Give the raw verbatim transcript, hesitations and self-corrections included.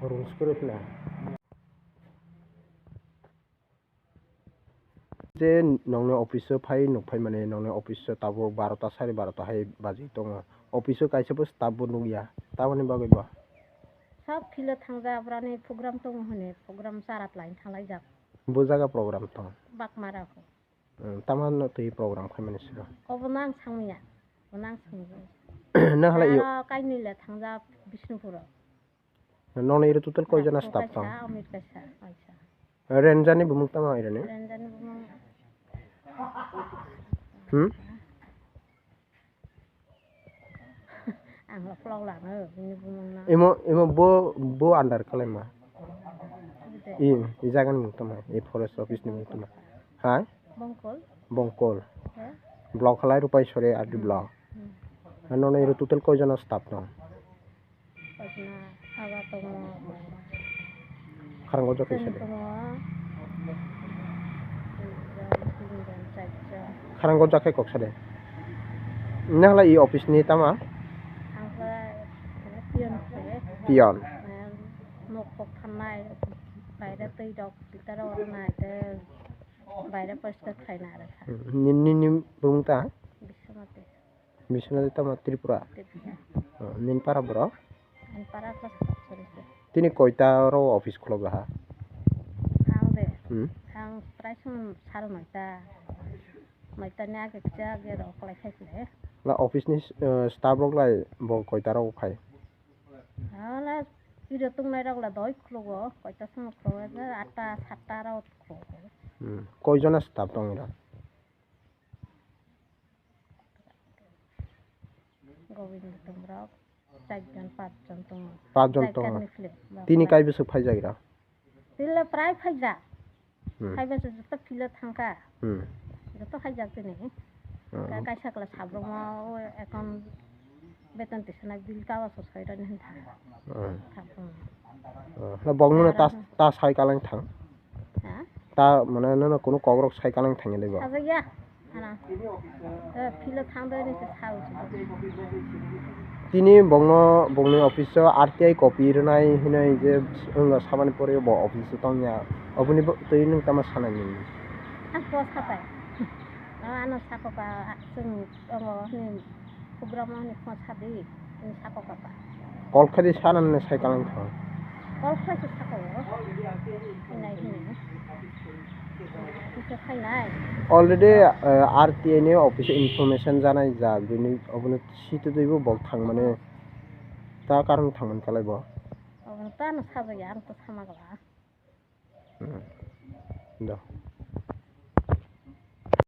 Rules kwrwi khna. Je nongni office o phai nuk phai mani, nongni office o tabuk barota sari barota hai baji tongo. Office o kaisa bo staff bo nukya, tamoni bagwi bo? Sab philo thangjak, abrani program tongo hwnwi program chara tlaini thanglaijak. Bo jaga program tong? Bakmara ho. Hmm, tamo no twi program khaimani siro? Obo no ang sangmaya, obo no ang sangmaya. Nang halai iyo? Aro kainwi le thangjak Bishnupuro. Nono iro total koi jona staff tong? Kaisa, Amit kaisa, kaisa. Renjani bumung tamo irani? Renjani bumung. Hmm? Ang lo vlog lano, bini bumung no. Imo, imo bo, bo under kalaima. Bide. I, i jaga ni mung tamo, i forest office ni mung tamo. Ha? Bongkol. Bongkol. He? Block halai Rupai Sore R D Hmm. Block. Hmm. Nono iro total koi jona staff tong? Pajna, aba tongo. Kharang gojak kaisa Chwng de. Tongo. Duijon, tinjon, charjon. Kharang gojak khe kok sa de. Nang lai i office ni tama? Ang khe, ano, peon se. Peon. Em, nok kok thanai, baire twi rok, filter rok nai, te baire poriskar khlaina aro kha. Hmm, ni, ni, ni bumung ta? Biswanath. Biswanath tamo Tripura? Tripura. Oh, nini para borok? Ani para khe sorry se. Tini koita oro office khulok ha? Ang de. Hmm. Ang prai song saro noita. Noita ni age kisa age ro kolai khai kle. La office ni, eh, staff rok lai bo koita ro phai? Ala iro tongnai rok la doi khulogo, koita song khulogo, atta satta ro khulogo. Hmm. Koi jona staff tong ira? Govindo tong borok, charjon, pachjon tongo. Pachjon tongo. Charjon ni film. Tini kai bwswk phaijak ira? Tini le prai phaijak. Hmm. Phaiba se joto philo thangkha. Hmm. Joto phaijak tini. Hmm. Ka-, kaisa kla sabrokma o account beton tisana bill kawa so soirani hinta. Hmm. Thangkha. Hmm. Na bongno ta, ta sai kalang thang. Ha? Ta, mane, nono kunu kokrok sai kalang thangya de bo? Sajagya, ana. Eh, philo thangdoi ni se sao se. Tini bongno, bongni office o R T I copy rwnai hinwi je wngkha samani pore bo office o tongya. Oboni bo twi nwng tamo sanai nini? Ang to sapai. Ano sako ba, chwng tongo hwnwi Kubra mo ni phone sadi, ni sako kapa. Call khe di sana ni sai kalang thang. Call khe se sako. Nai hini. Kisa khai nai. Already, eh, R T I ni office information janai jak, bini obono site dui bo bok thang mane ta karon thang man kalai bo. Obono ta no sajaya, ang to sama gala. Hmm. Do.